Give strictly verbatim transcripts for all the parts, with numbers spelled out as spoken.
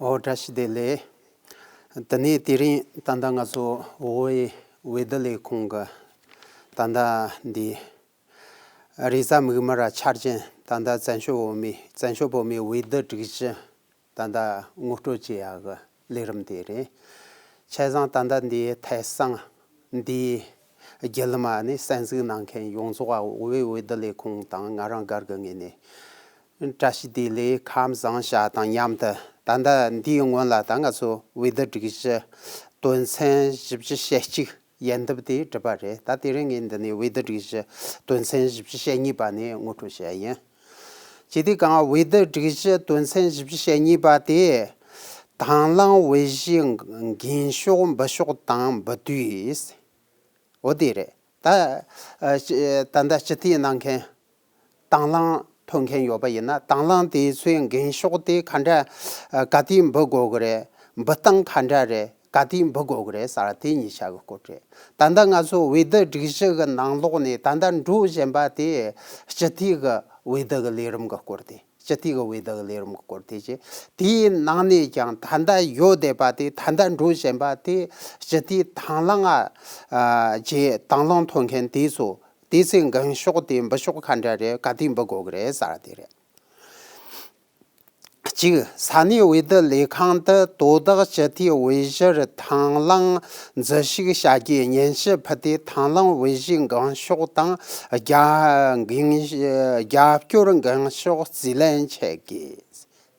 ཨོ་བཀྲ་ཤིས་བདེ་ལེགས། དེ་ནས་དེ་རིང་ད་ལྟ་ང་ཚོ་བོད་ཀྱི་འོས་བསྡུ་ལས་ཁུངས་ཀྱི་ད་ལྟ་འདི་རེས་གཟའ་མིག་དམར་ར་འཆར་ཅན་ད་ལྟ་བཙན་བྱོལ་བོད་མི་བཙན་བྱོལ་བོད་མིའི་འོས་བསྡུ་སྒྲིག་གཞི་ད་ལྟ་ངོ་སྤྲོད་བྱེད་ཡག་གི་ལས་རིམ་དེ་རེད། བྱས་ཙང་ད་ལྟ་འདིའི་ཐད་གསང་འདིའི་བརྒྱུད་ལམ་ནས་གསན་གཟིགས་གནང་མཁན་ཡོངས་རྫོགས་བོད་འོས་བསྡུ་ལས་ཁུངས་དང་ང་རང་སྒེར་གྱི་ངོས་ནས་བཀྲ་ཤིས་བདེ་ལེགས་ཁམས་བཟང་ཞེས་དང་མཉམ་དུ། ད་ལྟ་འདིའི་སྔོན་ལ་ད་ང་ཚོ་འོས་བསྡུ་སྒྲིག་གཞི་དོན་ཚན་བཞི་བཅུ་ཞེ་གཅིག་ཡན་འདེབས་དེ་གྲུབ་པ་རེད། ད་དེ་རིང་ངས་འདི་ནས་འོས་བསྡུ་སྒྲིག་གཞི་དོན་ཚན་བཞི་བཅུ་ཞེ་གཉིས་པ་ནས་ངོ་སྤྲོད་བྱས་ཡིན། ཇི་སྟེ་གང་འོས་བསྡུ་སྒྲིག་གཞི་དོན་ཚན་བཞི་བཅུ་ཞེ་གཉིས་པ་དེ་དང་བླངས་འོས་གཞིའི་འགེངས་ཤོག་འབུལ་ཕྱོགས་དང་འབུལ་དུས། འོ་དེ་རེད། ད་ཨ་ཅི་ད་ལྟ་སྤྱི་འཐུས་གནང་མཁན་དང་བླངས་ཐོབ་མཁན་ཡོད་པ་ཡིན་ན་དང་བླངས་དེ་ཚོའི་འགེངས་ཤོག་དེ་ག་འདྲ་ཨ་ག་དུས་འབུལ་དགོས་ཀྱི་རེད། འབུལ་སྟངས་ག་འདྲ་རེད། ག་དུས་འབུལ་དགོས་ཀྱི་རེད་ཟེར་དེ་གཉིས་ཆ་གི་སྐོར་རེད། ད་ལྟ་ང་ཚོ་འོས་བསྡུ་སྒྲིག་གཞི་གི་ནང་ལོགས་ནས་ད་ལྟ་འགྲོ་བཞིན་པ་དེ་སྤྱི་འཐུས་ཀྱི་འོས་བསྡུ་གི་ལས་རིམ་གི་སྐོར་དེ། སྤྱི་འཐུས་ཀྱི་འོས་བསྡུ་གི་ལས་རིམ་གྱི་སྐོར་དེ་བྱས། དེའི་ནང་ནས་ཀྱང་ད་ལྟ་ཡོད་བསྡད་པ་དེ་ད་ལྟ་འགྲོ་བཞིན་པ་དེ་སྤྱི་འཐུས་དང་བླངས་ཨ་བྱས་དང་བླངས་ཐོབ་མཁན་དེ་ཚོ་དེ་ཚོའི་འགེངས་ཤོག་དེ་འབུལ་ཕྱོགས་ག་འདྲ་རེད། ག་དུས་འབུལ་དགོས་ཀྱི་རེད་ཟེར་དེ་རེད། གཅིག་ས་གནས་འོས་བསྡུ་ལས་ཁང་དུ་དོ་བདག་སྤྱི་འཐུས་འོས་གཞིར་དང་བླངས་འཛུལ་ཞུགས་བྱ་རྒྱུའི་སྙན་ཞུ་ཕུལ་ཏེ་དང་བླངས་འོས་གཞིའི་འགེངས་ཤོག་དང་རྒྱ་འགེངས་རྒྱབ་སྐྱོར་འགེངས་ཤོག་རྩིས་ལེན་བྱེད་དགོས།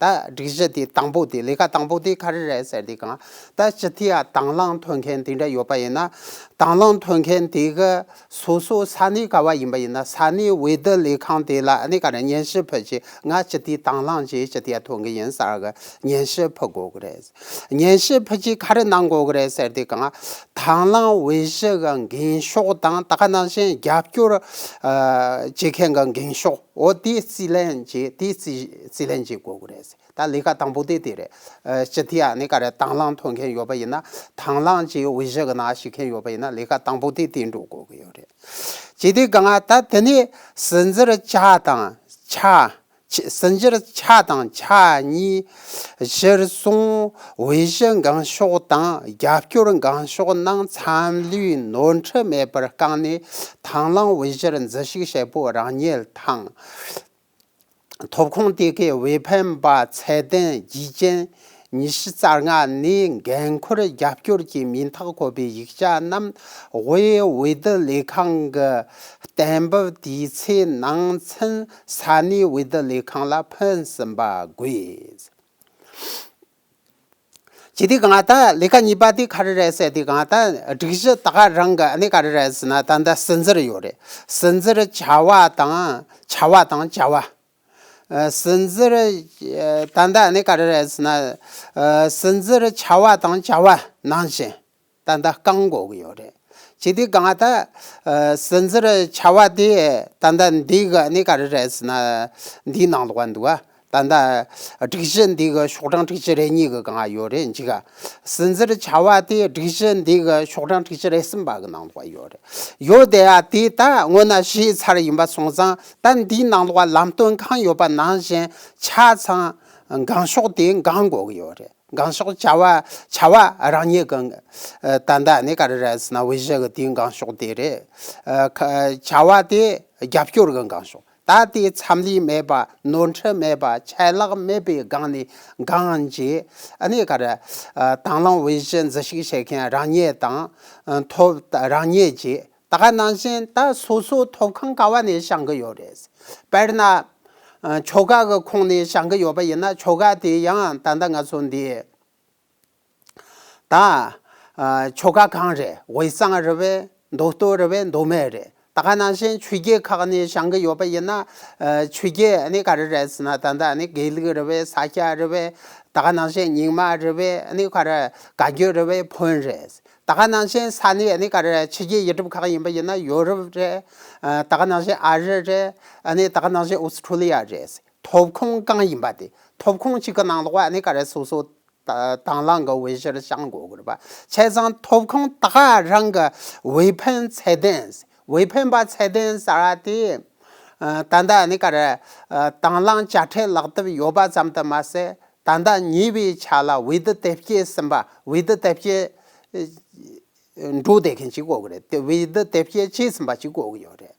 ད་སྒྲིག་གཞི་དེ་དང་པོ་དེ་ལས་ཀ་དང་པོ་དེ་ག་རེ་རེད་ཟེར་དུས་གང་ད་སྤྱི་འཐུས་ཡ་དང་བླངས་ཐོབ་མཁན་དེ་འདྲ་ཡོད་པ་ཡིན་ན། དང་བླངས་ཐོབ་མཁན་དེ་གི་སོ་སོ་ས་གནས་ག་བ་ཡིན་པ་ཡིན་ན་ས་གནས་འོས་བསྡུ་ལས་ཁང་དེ་ལ་ཨ་ནི་ག་རེ་སྙན་ཞུ་ཕུལ་ཆེད་ང་སྤྱི་འཐུས་དང་བླངས་ཀྱིས་སྤྱི་འཐུས་ཡ་ཐོབ་གི་ཡིན་ཟེར་གི་སྙན་ཞུ་ཕུལ་དགོས་གི་རེད། སྙན་ཞུ་ཕུལ་ཆེད་ག་རེ་གནང་དགོས་གི་རེད་ཟེར་དུས་གང་དང་བླངས་འོས་གཞི་གི་འགེངས་ཤོག་དང་ད་ག་ནང་བཞིན་རྒྱབ་སྐྱོར་ཨ་བྱེད་མཁན་གི་འགེངས་ཤོག་འོ་དེ་རྩིས་ལེན་བྱེད་དེ་རྩིས་རྩིས་ལེན་བྱེད་དགོས་གི་རེད། ད་ལས་ཀ་དང་པོ་དེ་དེ་རེད། ཨ་སྤྱི་འཐུས་ཨ་ནི་ག་རེ་དང་བླངས་ཐོབ་མཁན་ཡོད་པ་ཡིན་ན་དང་བླངས་ཀྱི་འོས་གཞི་གི་ནང་ཞུགས་མཁན་ཡོད་པ་ཡིན་ན་ལས་ཀ་དང་པོ་དེ་དེ་འགྲོ་དགོས་ཀྱི་ཡོད་རེད། ཅི་སྟེ་གང་ད་དེ་ནས་སྲིད་འཛིན་ཆ་དང་ཆ་ཆ་སྲིད་འཛིན་ཆ་དང་ཆ་གཉིས་གཞིར་བཟུང་འོས་གཞི་འགེངས་ཤོག་དང་རྒྱབ་སྐྱོར་འགེངས་ཤོག་ནང་འཚམས་ལུས་ནོར་འཁྲུལ་མེད་པར་བསྐངས་ནས་དང་བླངས་འོས་གཞིར་འཛུལ་ཞུགས་བྱེད་པོ་རང་ཉིད་དང་། ཐོབ་ཁུངས་དེ་གའི་འོས་འཕེན་པ་ཚད་ལྡན་རྒྱུ་རྐྱེན་ཉི་ཤུ་རྩ་ལྔ་ནས་འགན་འཁུར་རྒྱབ་སྐྱོར་གྱི་མིང་རྟགས་འཁོད་པའི་ཡིག་ཆ་རྣམས་དབུས་འོས་བསྡུ་ལས་ཁང་གི་གཏན་འབེབས་དུས་ཚོད་ནང་ཚུན་ས་གནས་འོས་བསྡུ་ལས་ཁང་ལ་ཕུལ་ཟིན་པ་དགོས། ཇི་སྟེ་གང་ལྟར་ལས་ཀ་གཉིས་པ་དེ་ག་རེ་རེད་ཟེར་དུས་གང་ལྟར་སྒྲིག་གཞི་ད་ག་རང་གི་ཨ་ནི་ག་རེ་རེད་ཟེར་ན་ད་ལྟ་སྲིད་འཛིན་ཡོད་རེད། སྲིད་འཛིན་བྱ་བ་དང་བྱ་བ་དང་བྱ་བ། ཨ་སྲིད་འཛིན་ཨ་ད་ལྟ་ཨ་ནི་ག་རེ་རེད་ཟེར་ན་ཨ་སྲིད་འཛིན་བྱ་བ་དང་བྱ་བ་ནང་བཞིན་ད་ལྟ་བསྐང་དགོས་ཀྱི་ཡོད་རེད། ཇི་སྟེ་གང་ལྟར་ཨ་སྲིད་འཛིན་བྱ་བ་དེ་ད་ལྟ་འདི་གི་ཨ་ནི་ག་རེ་རེད་ཟེར་ན་འདིའི་ནང་ལོགས་འདུག་ག་ད་ལྟ་སྒྲིག་གཞི་འདི་གི་ཤོག་གྲངས་དྲུག་ཅུ་རེ་གཉིས་གི་སྒང་ཡོད་རེད་འཇིག་ག་སྲིད་འཛིན་བྱ་བ་དེ་སྒྲིག་གཞི་འདི་གི་ཤོག་གྲངས་དྲུག་ཅུ་རེ་གསུམ་པ་གི་ནང་ལོགས་ཡོད་རེད། ཡོད་དེ་ཡ་དེ་ད་སྔོན་ན་ཞུས་ཚར་ཡིན་པ་སོང་ཙང་ད་འདིའི་ནང་ལོགས་ལམ་སྟོན་གང་ཡོད་པ་ནང་བཞིན་ཆ་ཚང་འགེངས་ཤོག་དེ་འགེངས་དགོས་གི་ཡོད་རེད། འགེངས་ཤོག་བྱ་བ་བྱ་བ་རང་ཉིད་ཀྱི་ཨ་ད་ལྟ་ནི་ག་རེ་རེད་ཟེར་ན་འོས་གཞི་གི་དེའི་འགེངས་ཤོག་དེ་རེད། ཨ་ཁ་བྱ་བ་དེ་རྒྱབ་སྐྱོར་གྱི་འགེངས་ཤོག་ད་དེ་འཚམས་ལུས་མེད་པ་ནོར་འཁྲུལ་མེད་པ་ཆད་ལྷག་མེད་པའི་སྒང་ནས་འགེངས་རྗེས་ཨ་ནི་ག་རེ་ཨ་དང་བླངས་འོས་གཞི་འཛུལ་ཞུགས་བྱེད་མཁན་རང་ཉིད་དང་ཨ་ཐོབ་རང་ཉིད་ཀྱིས་ད་ག་ནང་བཞིན་ད་སོ་སོ་ཐོབ་ཁང་ག་བ་ནས་བྱང་གི་ཡོད་རེད། དཔེར་ན་ཨ་ཆོལ་ཁ་གི་ཁོངས་ནས་བྱང་གི་ཡོད་པ་ཡིན་ན་ཆོལ་ཁ་དེ་ཡང་ད་ལྟ་ང་ཚོ་འདི་ད་ཨ་ཆོལ་ཁ་གང་རེད། དབུས་གཙང་རེད་པས། མདོ་སྟོད་རེད་པས། མདོ་སྨད་རེད། ད་ག་ནང་བཞིན་ཆོས་བརྒྱུད་ཁག་ནས་བྱང་གི་ཡོད་པ་ཡིན་ན་ཨ་ཆོས་བརྒྱུད་ཨ་ནི་ག་རེ་རེད་ཟེར་ན་ད་ལྟ་ཨ་ནི་དགེ་ལུགས་རེད་པས། ས་སྐྱ་རེད་པས། ད་ག་ནང་བཞིན་རྙིང་མ་རེད་པས། ཨ་ནི་ག་རེ་བཀའ་བརྒྱུད་རེད་པས། ཕོན་རེད། ད་ག་ནང་བཞིན་ས་གནས་ཨ་ནི་ག་རེ་ཕྱི་རྒྱལ་ཡུལ་གྲུ་ཁག་ཡིན་པ་ཡིན་ན་ཡོ་རོབ་རེད། ཨ་ད་ག་ནང་བཞིན་ཨ་རི་རེད། ཨ་ནི་ད་ག་ནང་བཞིན་ཨོ་སི་ཁྲུ་ལི་ཡ་རེད། ཐོབ་ཁུངས་གང་ཡིན་པ་དེ་ཐོབ་ཁུངས་གཅིག་གི་ནང་ལོགས་ཨ་ནི་ག་རེ་སོ་སོ་ད་དང་བླངས་གི་འོས་གཞིར་བྱང་དགོས་གི་རེད་པ། བྱས་ཙང་ཐོབ་ཁུངས་ད་ག་རང་གི་འོས་འཕེན་ཚད་ལྡན། འོས་འཕེན་པ་ཚད་ལྡན་ཟེར་བ་དེ་ཨ་ད་ལྟ་ཨ་ནི་ག་རེ་ཨ་དང་བླངས་དཔྱ་ཁྲལ་ལག་དེབ་ཡོད་པ་ཙམ་དུ་མ་ཟད། ད་ ད་ལྟ་ཉེ་བའི་ཆ་ལ་བེ་དི་དེབ་སྐྱེལ་ཟིན་པ། བེ་དི་དེབ་སྐྱེལ་འགྲོ་བསྡད་མཁན་ཅིག་དགོས་ཀྱི་རེད། དེ་བེ་དི་དེབ་སྐྱེལ་བྱས་ཟིན་པ་ཅིག་དགོས་ཀྱི་ཡོད་རེད།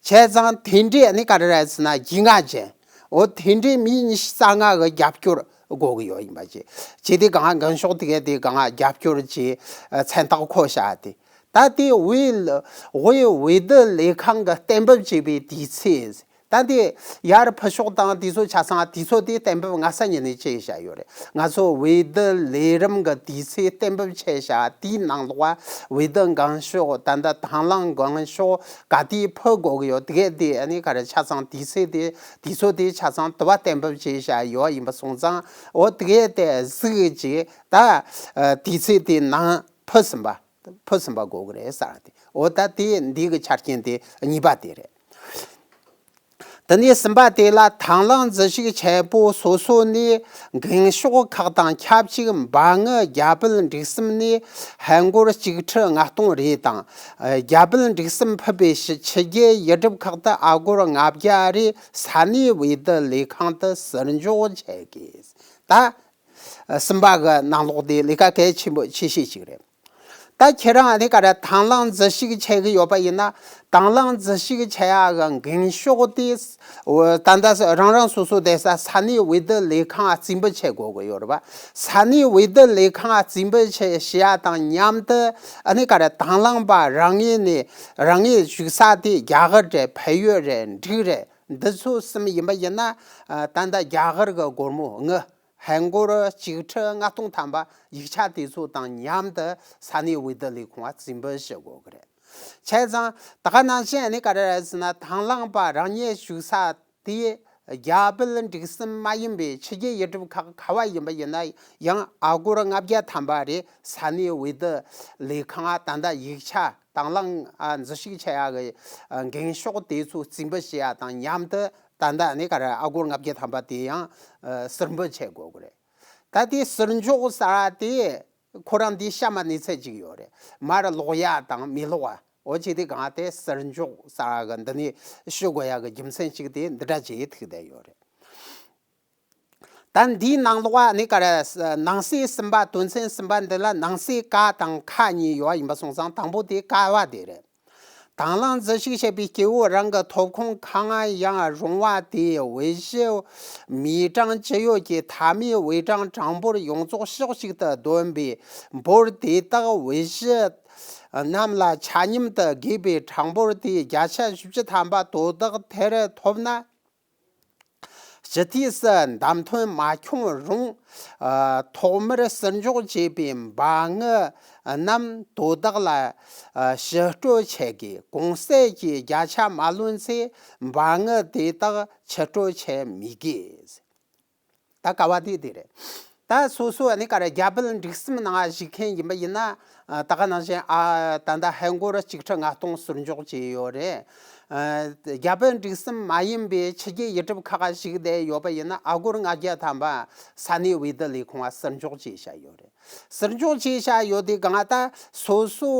བྱས་ཙང་དེ་འདྲའི་ཨ་ནི་ག་རེ་རེད་ཟེར་ན་རྒྱུས་མངའ་ཅན། འོ་དེ་འདྲའི་མི་ཉི་ཤུ་རྩ་ལྔ་གི་རྒྱབ་སྐྱོར་དགོས་ཀྱི་ཡོད་ཡིན་པ་ཅིག་བྱས་ཏེ་གང་འགེངས་ཤོག་དེ་གས་དེ་གང་རྒྱབ་སྐྱོར་གྱི་མཚན་རྟགས་འཁོད་བཞག་དེ། ད་དེ་བེ་བེ་བེ་དི་ལས་ཁང་གི་གཏན་འབེབས་བྱས་པའི་དུས་ཚེས། ད་དེ་ཡར་ཕུལ་ཤོག་དང་དུས་ཚོད་ཆ་ཚང་དུས་ཚོད་དེ་གཏན་འབེབས་སྔ་ས་ཉིན་ནས་བྱས་བཞག་ཡོད་རེད། ང་ཚོ་བེ་དི་ལས་རིམ་གྱི་དུས་ཚེས་གཏན་འབེབས་བྱས་བཞག་དེའི་ནང་ལོགས་བེ་དི་འགེངས་ཤོག་ད་ལྟ་དང་བླངས་འགེངས་ཤོག་ག་དུས་ཕུལ་དགོས་ཀྱི་ཡོད་དེ་གས་དེ་ཨ་ནི་ག་རེ་ཆ་ཚང་དུས་ཚེས་དེ་དུས་ཚོད་དེ་ཆ་ཚང་དུ་བ་གཏན་འབེབས་བྱས་བཞག་ཡོད་ཡིན་པ་སོང་ཙང་འོ་དེ་གས་དེ་གཟིགས་ཀྱིས་ད་དུས་ཚེས་དེ་ནང་ཕུལ་ཟིན་པ། ཕུལ་ཟིན་པ་དགོས་ཀྱི་རེད་ཟེར་ཏེ། འོ་ད་དེ་འདི་གི་ཆ་རྐྱེན་དེ་གཉིས་པ་དེ་རེད། དེ་ནས་གསུམ་པ་དེ་ལ་དང་བླངས་འཛུལ་ཞུགས་ཆེད་པོ་སོ་སོ་ནས་འགེངས་ཤོག་ཁག་དང་ཆབས་ཅིག་འབའ་ངི་རྒྱ་བལ་འབྲུག་གསུམ་ནས་ཧན་སྒོར་གཅིག་ཁྲི་ལྔ་སྟོང་རེ་དང་། རྒྱ་བལ་འབྲུག་གསུམ་ཕུད་པའི་ཕྱི་ཕྱི་རྒྱལ་ཡུལ་གྲུ་ཁག་ཏུ་ཨ་སྒོར་ལྔ་བརྒྱ་རེ་ས་གནས་བེ་དི་ལས་ཁང་དུ་ཟུར་འཇོག་བྱེད་དགོས། ད་གསུམ་པ་གི་ནང་ལོགས་དེ་ལས་ཀ་གལ་ཆེན་པོ་ཆེ་ཤོས་ཅིག་རེད། ད་ཁྱེད་རང་ཨ་ནི་ག་རེ་དང་བླངས་འཛུལ་ཞུགས་བྱེད་ཀྱི་ཡོད་པ་ཡིན་ན། དང་བླངས་འཛུལ་ཞུགས་བྱེད་ཡག་གི་འགེངས་ཤོག་དེ་ད་ལྟ་རང་རང་སོ་སོ་བསྡད་ས་ས་གནས་བེ་དི་ལས་ཁང་རྩིས་འབུལ་བྱེད་དགོས་ཀྱི་ཡོད་རེད་པ། ས་གནས་བེ་དི་ལས་ཁང་རྩིས་འབུལ་བྱེད་བྱེད་ཡག་དང་མཉམ་དུ་ཨ་ནི་ག་རེ་དང་བླངས་པ་རང་ངོས་ནས་རང་ངོས་བཞུགས་ས་དེ་རྒྱ་གར་རེད། བལ་ཡུལ་རེད། འབྲུག་རེད། འདི་ཚོ་གསུམ་ཡིན་པ་ཡིན་ན། ད་ལྟ་རྒྱ་གར་གྱི་སྒོར་མོ་དངུལ་ཧན་སྒོར་གཅིག་ཁྲི་ལྔ་སྟོང་ཐམ་པ་ཡིག་ཆ་དེ་ཚོ་དང་མཉམ་དུ་ས་གནས་བེ་དི་ལས་ཁུངས་ལ་རྩིས་འབུལ་ཞུ་དགོས་ཀྱི་རེད། བྱས་ཙང་ད་ག་ནང་བཞིན་ཨ་ནི་ག་རེ་རེད་ཟེར་ན། དང་བླངས་པ་རང་ཉིད་བཞུགས་ས་དེ་རྒྱ་བལ་འབྲུག་གསུམ་མ་ཡིན་པའི་ཕྱི་རྒྱལ་ཡུལ་གྲུ་ཁག་ག་བ་ཡིན་པ་ཡིན་ན་ཡང་ཨ་སྒོར་ལྔ་བརྒྱ་ཐམ་པ་རེ་ས་གནས་བེ་དི་ལས་ཁང་ད་ལྟ་ཡིག་ཆ་དང་བླངས་འཛུལ་ཞུགས་བྱེད་ཡག་གི་འགེངས་ཤོག་དེ་ཚོ་རྩིས་འབུལ་བྱེད་ཡག་དང་མཉམ་དུ། ད་ལྟ་ནི་ག་རེ་ཨ་སྒོར་ལྔ་བརྒྱ་ཐམ་པ་དེ་ཡང་ཟུར་འབུལ་བྱེད་དགོས་ཀྱི་རེད། ད་དེ་ཟུར་འཇོག་ཟེར་བ་དེ་ཁོ་རང་འདི་གཤམ་མ་གནས་ཚད་ཅིག་ཡོད་རེད། མར་ལོག་ཡག་དང་མི་ལོག་པ། འོ་ཅི་དེ་གང་དེ་ཟུར་འཇོག་ཟེར་བ་གི་འདི་ནས་ཞུ་དགོས་ཡག་གི་རྒྱུ་མཚན་ཅིག་དེ་འདི་འདྲ་ཅིག་ཐུག་བསྡད་ཡོད་རེད། ད་འདིའི་ནང་ལོགས་ནི་ག་རེ་ནང་གསེས་གསུམ་པ། དོན་ཚན་གསུམ་པ་འདི་ལ་ནང་གསེས་ཀ་དང་ཁ་གཉིས་ཡོད་ཡིན་པ་སོང་ཙང་དང་པོ་དེ་ཀ་བ་དེ་རེད། དང་བླངས་འཛུལ་ཞུགས་བྱས་པའི་སྐྱེ་བོ་རང་གི་ཐོབ་ཁུངས་གང་ཡང་རུང་བ་དེའི་དབུས་གཞི་མི་གྲངས་ཅི་ཡོད་ཀྱི་མཐའ་མའི་དབུས་གྲངས་གྲངས་འབོར་ཡོངས་རྫོགས་ཕྱོགས་གཅིག་ཏུ་བསྡོམས་པའི་འབོར་དེ་དག་དབུས་གཞི་རྣམས་ལ་ཆ་མཉམ་དུ་དགོས་པའི་གྲངས་འབོར་དེའི་བརྒྱ་ཆ་བཞི་བཅུ་ཐམ་པ་དོ་བདག་དེར་ཐོབ་ན། སྤྱི་འཐུས་སུ་བདམས་ཐོན་མ་བྱུང་རུང་། ཐོག་མར་ཟུར་འཇོག་བྱས་པའི་འབའ་ངི་རྣམས་དོ་བདག་ལ་ཕྱིར་སྤྲོད་བྱེད་དགོས། གོང་གསལ་གྱི་བརྒྱ་ཆ་མ་ལོན་ཚེ་འབའ་ངི་དེ་དག་ཕྱིར་སྤྲོད་བྱེད་མི་དགོས། ད་ཀ་བ་དེ་དེ་རེད། ད་སོ་སོ་ཨ་ནི་ག་རེ་རྒྱ་བལ་འབྲུག་གསུམ་ནང་བཞུགས་མཁན་ཡིན་པ་ཡིན་ན། ད་ག་ནང་བཞིན་ཨ་ད་ལྟ་ཧན་སྒོར་གཅིག་ཁྲི་ལྔ་སྟོང་ཟུར་འཇོག་བྱས་ཡོད་རེད། རྒྱ་བལ་འབྲུག་གསུམ་མ་ཡིན་པའི་ཕྱི་རྒྱལ་ཡུལ་གྲུ་ཁག་བཞུགས་བསྡད་ཡོད་པ་ཡིན་ན་ཨ་སྒོར་ལྔ་བརྒྱ་ཐམ་པ་ས་གནས་འོས་བསྡུ་ལས་ཁུངས་ལ་ཟུར་འཇོག་བྱས་བཞག་ཡོད་རེད། ཟུར་འཇོག་བྱས་བཞག་ཡོད་དེ་གང་ལྟར་སོ་སོ་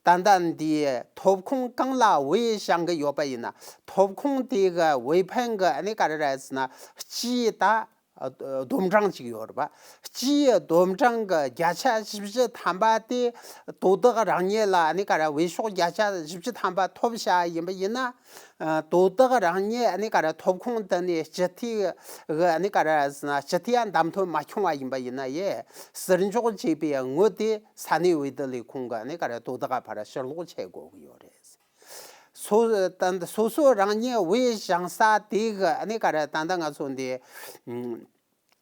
ད་ལྟ་འདི་ཐོབ་ཁུངས་གང་ལ་འོས་བཞེངས་གི་ཡོད་པ་ཡིན་ན། ཐོབ་ཁུངས་དེ་གི་འོས་འཕེན་གི་ཨ་ནི་ག་རེ་རེད་ཟེར་ན། སྤྱིའི་ད་བསྡོམས་གྲངས་ཅིག་ཡོད་རེད་པ། སྤྱིའི་བསྡོམས་གྲངས་ཀྱི་བརྒྱ་ཆ་བཞི་བཅུ་ཐམ་པ་དེ་དོ་བདག་རང་ཉིད་ལ་ཨ་ནི་ག་རེ་འོས་ཤོག་བརྒྱ་ཆ་བཞི་བཅུ་ཐམ་པ་ཐོབ་བཞག་ཡིན་པ་ཡིན་ན། དོ་བདག་རང་ཉིད་ཨ་ནི་ག་རེ་ཐོབ་ཁུངས་དེ་ནས་སྤྱི་འཐུས་ཀྱི་ཨ་ནི་ག་རེ་ཟེར་ན་སྤྱི་འཐུས་ཡང་བདམས་ཐོན་མ་བྱུང་བ་ཡིན་པ་ཡིན་ན་ཡང་ཟུར་འཇོག་བྱས་པའི་དངུལ་དེ་ས་གནས་འོས་བསྡུ་ལས་ཁུངས་ཀྱི་ཨ་ནི་ག་རེ་དོ་བདག་ག་ཕར་ཕྱིར་སློག་བྱེད་དགོས་ཀྱི་ཡོད་རེད། སོ་ད་སོ་སོ་རང་ཉིད་འོས་བཞེངས་ས་དེ་གི་ཨ་ནི་ག་རེ་ད་ལྟ་ང་ཚོ་འདི་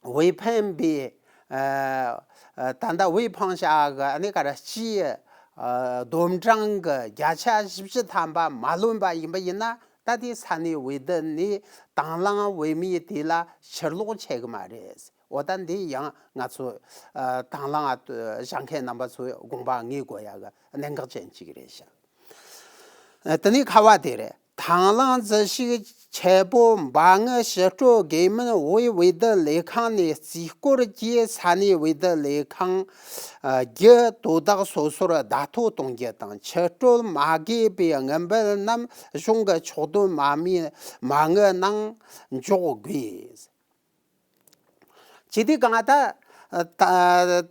འོས་འཕེན་པའི་ད་ལྟ་འོས་འཕངས་བཞག་གི་ཨ་ནི་ག་རེ་སྤྱིའི་བསྡོམས་གྲངས་ཀྱི་བརྒྱ་ཆ་བཞི་བཅུ་ཐམ་པ་མ་ལོན་པ་ཡིན་པ་ཡིན་ན། ད་དེ་ས་གནས་འོས་བསྡུ་ནས་དང་བླངས་འོས་མི་དེ་ལ་ཕྱིར་སློག་བྱེད་གི་མ་རེད། འོ་ད་འདི་ཡང་ང་ཚོ་དང་བླངས་བཞེངས་མཁན་རྣམ་པ་ཚོས་དགོངས་པ་ངེས་དགོས་ཡ་གི་གནད་འགག་ཅན་ཅིག་རེད་ཤག་དེ་ནས་ཁ་བ་དེ་རེད། དང་བླངས་འཛུལ་ཞུགས་ཆེད་པོ་འབའ་ངི་ཕྱིར་སྤྲོད་དགོས་མིན་དབུས་འོས་བསྡུ་ལས་ཁང་ནས་རྩིས་སྐོར་གྱིས་ས་གནས་འོས་བསྡུ་ལས་ཁང་བརྒྱུད་དོ་བདག་སོ་སོར་བརྡ་ཐོ་གཏོང་རྒྱུ་དང་། ཕྱིར་སྤྲོད་མ་དགོས་པའི་དངུལ་འབེལ་རྣམས་གཞུང་གི་ཕྱོགས་བསྡོམས་མ་མི་མ་དངུལ་ནང་འཇོག་དགོས། ཇི་སྟེ་གང་ད། ད་ད་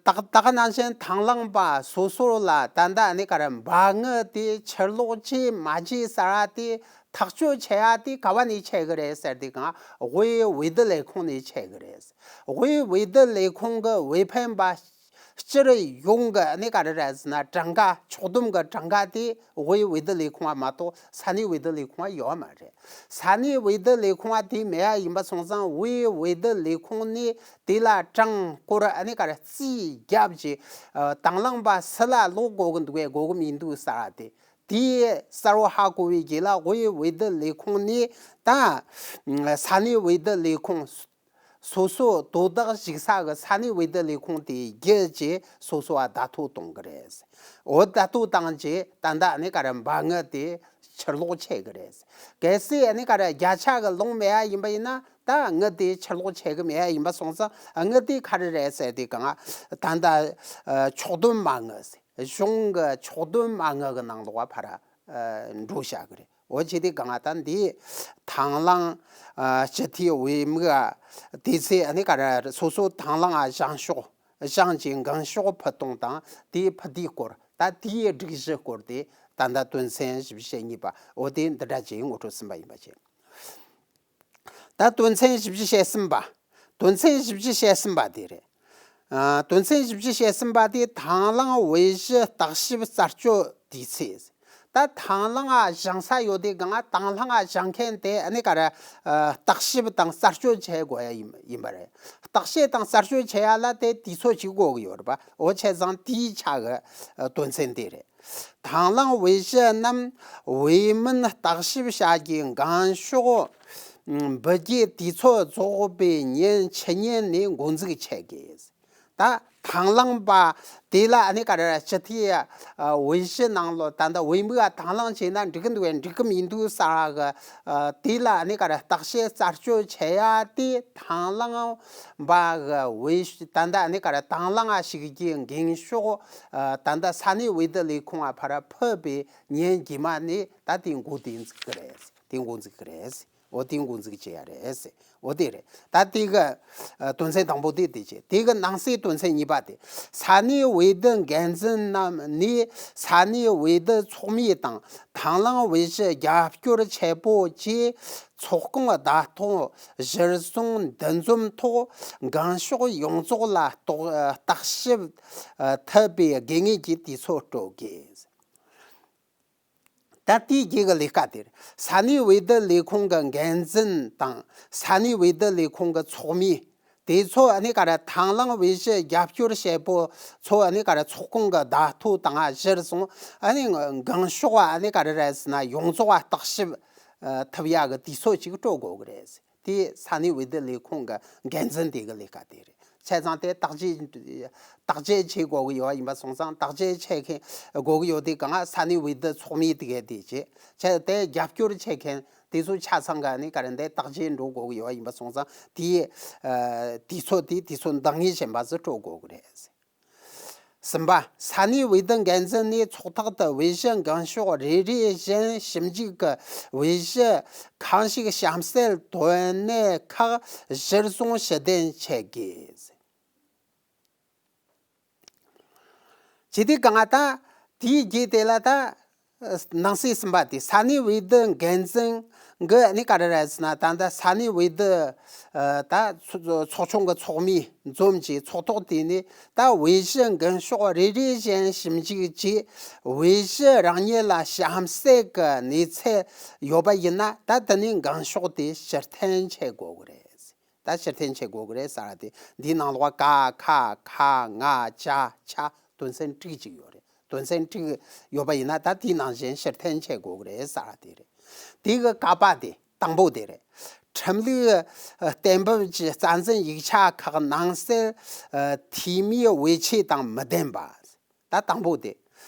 ད་ག་ནང་བཞིན་དང་བླངས་པ་སོ་སོ་ལ་ད་ལྟ་ཨ་ནི་ག་རེ་འབངས་དེ་ཕྱིར་ལོག་བྱེད་མ་བྱེད་ཟེར་བ་དེ་ཐག་གཅོད་བྱེད་ཡ་དེ་ག་བ་ནས་བྱེད་གི་རེད་ཟེར་དུས་གང་དབུས་འོས་བསྡུ་ལས་ཁུངས་ནས་བྱེད་གི་རེད། དབུས་འོས་བསྡུ་ལས་ཁུངས་ཀྱི་འོས་འཕེན་པ་སྤྱིར་ཡོངས་ཀྱི་ཨ་ནི་ག་རེ་རེད་ཟེར་ན་གྲངས་ཀ་ཕྱོགས་བསྡོམས་ཀྱི་གྲངས་ཀ་དེ་དབུས་འོས་བསྡུ་ལས་ཁུངས་མ་གཏོགས་ས་གནས་འོས་བསྡུ་ལས་ཁུངས་ཡོད་མ་རེད། ས་གནས་འོས་བསྡུ་ལས་ཁུངས་དེ་མེད་ཡ་ཡིན་པ་སོང་ཙང་དབུས་འོས་བསྡུ་ལས་ཁུངས་ནས་དེ་ལ་གྲངས་སྐོར་ཨ་ནི་ག་རེ་རྩིས་བརྒྱབ་ཀྱི་དང་བླངས་པ་སུ་ལ་ལོག་དགོས་ཀྱི་འདུག་གས་དགོས་ཀྱི་མི་འདུག་ཟེར་བ་དེ། དེ་གསལ་བོ་ཧ་གོ་བའི་རྗེས་ལ་དབུས་འོས་བསྡུ་ལས་ཁུངས་ནས་ད་ས་གནས་འོས་བསྡུ་ལས་ཁུངས་སོ་སོ་དོ་བདག་ཞུགས་ས་གི་ས་གནས་འོས་བསྡུ་ལས་ཁུངས་དེ་བརྒྱུད་ཀྱིས་སོ་སོ་བ་བརྡ་ཐོ་གཏོང་གི་རེད། འོ་བརྡ་ཐོ་བཏང་རྗེས་ད་ལྟ་ཨ་ནི་ག་རེ་འབངས་དེ་ཕྱིར་ལོག་བྱེད་གི་རེད། གལ་སྲིད་ཨ་ནི་ག་རེ་བརྒྱ་ཆ་གི་ལོངས་མེད་ཡ་ཡིན་པ་ཡིན་ན་ད་དངུལ་དེ་ཕྱིར་ལོག་བྱེད་གི་མེད་ཡ་ཡིན་པ་སོང་ཙང་དངུལ་དེ་ག་རེ་རེད་ཟེར་དུས་གང་ད་ལྟ་ཕྱོགས་བསྡོམས་མ་དངུལ་ཟེར། གཞུང་གི་ཕྱོགས་བསྡོམས་མ་དངུལ་གྱི་ནང་ལོགས་ཕར་འགྲོ་བྱ་གི་རེད། འོ་བྱེད་དུས་གང་ད་འདི་དང་བླངས་སྤྱི་འཐུས་འོས་མི་དེ་ཚོས་ཨ་ནི་ག་རེ་སོ་སོ་དང་བླངས་བཞེངས་ཕྱོགས་བཞེངས་ཀྱི་འགེངས་ཕྱོགས་ཕུད་གཏོང་དང་དེའི་ཕུད་དེའི་སྐོར་ད་དེའི་སྒྲིག་གཞི་སྐོར་དེ་ད་ལྟ་དོན་ཚན་བཞི་བཅུ་ཞེ་གཉིས་པ་འོ་དེ་འདི་འདྲ་ཅིག་ངོ་སྤྲོད་ཟིན་པ་ཡིན་པ་བྱས། ད་དོན་ཚན་བཞི་བཅུ་ཞེ་གསུམ་པ། དོན་ཚན་བཞི་བཅུ་ཞེ་གསུམ་པ་དེ་རེད། ཨ། དོན་ཚན་བཞི་བཅུ་ཞེ་གསུམ་པ་དེ་དང་བླངས་འོས་གཞི་བརྟག་ཞིབ་རྩད་གཅོད་དུས་ཚོད། ད་དང་བླངས་བཞེངས་ས་ཡོད་དུས་གང་དང་བླངས་བཞེངས་མཁན་དེ་ཨ་ནི་ག་རེ་ཨ། བརྟག་ཞིབ་དང་རྩད་གཅོད་བྱེད་དགོས་ཡ་ཡིན་ཡིན་པ་རེད། བརྟག་དཔྱད་དང་རྩད་གཅོད་བྱེད་ཡ་ལ་དེ་དུས་ཚོད་ཅིག་དགོས་ཀྱི་ཡོད་རེད་པ། འོ་བྱས་ཙང་དེའི་ཆ་གི་ཨ། དོན་ཚན་དེ་རེད། དང་བླངས་འོས་གཞི་རྣམས་འོས་མིན་བརྟག་ཞིབ་བྱ་རྒྱུའི་འགེངས་ཤོག་འབུལ་རྒྱུའི་དུས་ཚོད་རྫོགས་པའི་ཉིན་ཕྱི་ཉིན་ནས་འགོ་འཛུགས་བྱེད་དགོས། ད་དང་བླངས་པ་དེ་ལ་ཨ་ནི་ག་རེ་སྤྱི་འཐུས་འོས་གཞི་ནང་ལོ་ད་ལྟ་འོས་མི་ག་དང་བླངས་བྱས་ན་འགྲིག་གི་འདུག་གས་འགྲིག་གི་མི་འདུག་ཟེར་གི་དེ་ལ་ཨ་ནི་ག་རེ་བརྟག་དཔྱད་རྩད་གཅོད་བྱེད་ཡ་དེ་དང་བླངས་པ་གི་འོས་ད་ལྟ་ཨ་ནི་ག་རེ་དང་བླངས་ཞུགས་རྒྱུའི་འགེངས་ཤོག་ད་ལྟ་ས་གནས་འོས་བསྡུ་ལས་ཁུངས་ལ་ཕར་ཕུད་པའི་ཉིན་རྗེས་མ་ནས་ད་དེ་འགོ་དེ་འཛུགས་ཀྱི་རེད། དེ་འགོ་འཛུགས་ཀྱི་རེད། འོ་དེ་འགོ་འཛུགས་བྱེད་ཡ་རེད། འོ་དེ་རེད། ད་དེ་གི་ཨ། དོན་ཚན་དང་པོ་དེ་དེ་བྱེད། དེ་གི་ནང་གསེས་དོན་ཚན་གཉིས་པ་དེ་ས་གནས་འོས་བསྡུ་འགན་འཛིན་རྣམས་ནས་ས་གནས་འོས་བསྡུ་ཚོགས་མི་དང་དང་བླངས་འོས་གཞི་རྒྱབ་སྐྱོར་བྱེད་པོ་བཅས་ཚོགས་ཁང་བརྡ་ཐོ་གཞིར་བཟུང་འདུ་འཛོམས་ཐོག་འགེངས་ཤོག་ཡོངས་རྫོགས་ལ་རྟོག་བརྟག་ཞིབ་ཐུབ་པའི་དགོས་ངེས་ཀྱི་དུས་ཚོད་སྤྲོད་དགོས། ད་དེའི་རྗེས་ཀྱི་ལས་ཀ་དེར་ས་གནས་འོས་བསྡུ་ལས་ཁུངས་ཀྱི་འགན་འཛིན་དང་ས་གནས་འོས་བསྡུ་ལས་ཁུངས་ཀྱི་ཚོགས་མི་དེ་ཚོ་ཨ་ནི་ག་རེ་དང་བླངས་འོས་གཞི་རྒྱབ་སྐྱོར་བྱེད་པོ་ཚོ་ཨ་ནི་ག་རེ་ཚོགས་ཁང་གི་བརྡ་ཐོ་དང་གཞིར་བཟུང་ཨ་ནི་འགེངས་ཤོག་ཨ་ནི་ག་རེ་རེད་ཟེར་ན་ཡོངས་རྫོགས་བརྟག་ཞིབ་ཐུབ་ཡག་གི་དུས་ཚོད་ཅིག་སྤྲོད་དགོས་ཀྱི་རེད། དེ་ས་གནས་འོས་བསྡུ་ལས་ཁུངས་ཀྱི་འགན་འཛིན་དེ་གི་ལས་ཀ་དེ་རེད། བྱས་ཙང་དེ་བརྟག་དཔྱད་བརྟག་དཔྱད་བྱེད་དགོས་ཀྱི་ཡོད་ཡིན་པ་སོང་ཙང་བརྟག་དཔྱད་བྱེད་མཁན་དགོས་ཀྱི་ཡོད་དེ་གང་ས་གནས་འོས་བསྡུ་ཚོགས་མི་དེ་གས་དེ་བྱས་བྱས་དེ་རྒྱབ་སྐྱོར་བྱེད་མཁན་དེ་ཚོ་ཆ་ཚང་ག་ནི་ག་རེ་འདི་བརྟག་དཔྱད་འགྲོ་དགོས་ཀྱི་ཡོད་ཡིན་པ་སོང་ཙང་དེའི་དུས་ཚོད་དེ་དུས་ཚོད་འདང་ངེས་ཅན་པ་ཟིག་སྤྲོད་དགོས་ཀྱི་རེད། གསུམ་པ། ས་གནས་འོས་བསྡུ་འགན་འཛིན་ནས་ཚོགས་ཐོག་ཏུ་འོས་གཞི་འགེངས་ཤོག་རེ་རེ་བཞིན་ཞིབ་འཇུག་གི་འོས་གཞི་གང་ཞིག་གཤམ་གསལ་དོན་གནད་ཁག་གཞིར་བཟུང་ཞུ་འདོན་བྱེད་དགོས། ཇི་སྟེ་གང་ད་དེའི་རྗེས་དེ་ལ་ད་ནང་གསེས་གསུམ་པ་དེ་ས་གནས་འོས་བསྡུ་འགན་འཛིན་གི་ནི་ག་རེ་རེད་ཟེར་ན་ད་ལྟ་ས་གནས་འོས་བསྡུ་ད་ཚོགས་ཆུང་གི་ཚོགས་མི་འཛོམས་ཀྱི་ཚོགས་ཐོག་དེ་ནས་ད་འོས་གཞི་འགེངས་ཤོག་རེ་རེ་བཞིན་ཞིབ་འཇུག་བྱས་འོས་གཞི་རང་ཉིད་ལ་གཤམ་གསལ་གི་གནས་ཚད་ཡོད་པ་ཡིན་ན་ད་དེ་ནས་འགེངས་ཤོག་དེ་ཕྱིར་འཐེན་བྱེད་དགོས་གི་རེད། ད་ཕྱིར་འཐེན་བྱེད་དགོས་ཀྱི་རེད་ཟེར་བ་དེ་འདིའི་ནང་ལོགས་ཀ་ཁ་ག་ང་ཅ་ཆ་དོན་ཚན་དྲུག་ཅིག་ཡོད་རེད། དོན་ཚན་དྲུག་ཡོད་པ་ཡིན་ན་ད་དེའི་ནང་བཞིན་ཕྱིར་འཐེན་བྱེད་དགོས་ཀྱི་རེད་ཟེར་བ་དེ་རེད། དེ་གི་ཀ་པ་དེ་དང་པོ་དེ་རེད། ཁྲིམས་ལུགས་གཏན་འབེབས་ཀྱི་རྩ་འཛིན་ཡིག་ཆ་ཁག་ནང་གསལ་འཐུས་མིའི་འོས་ཆོས་དང་མི་ལྡན་པ། ད་དང་པོ་དེ།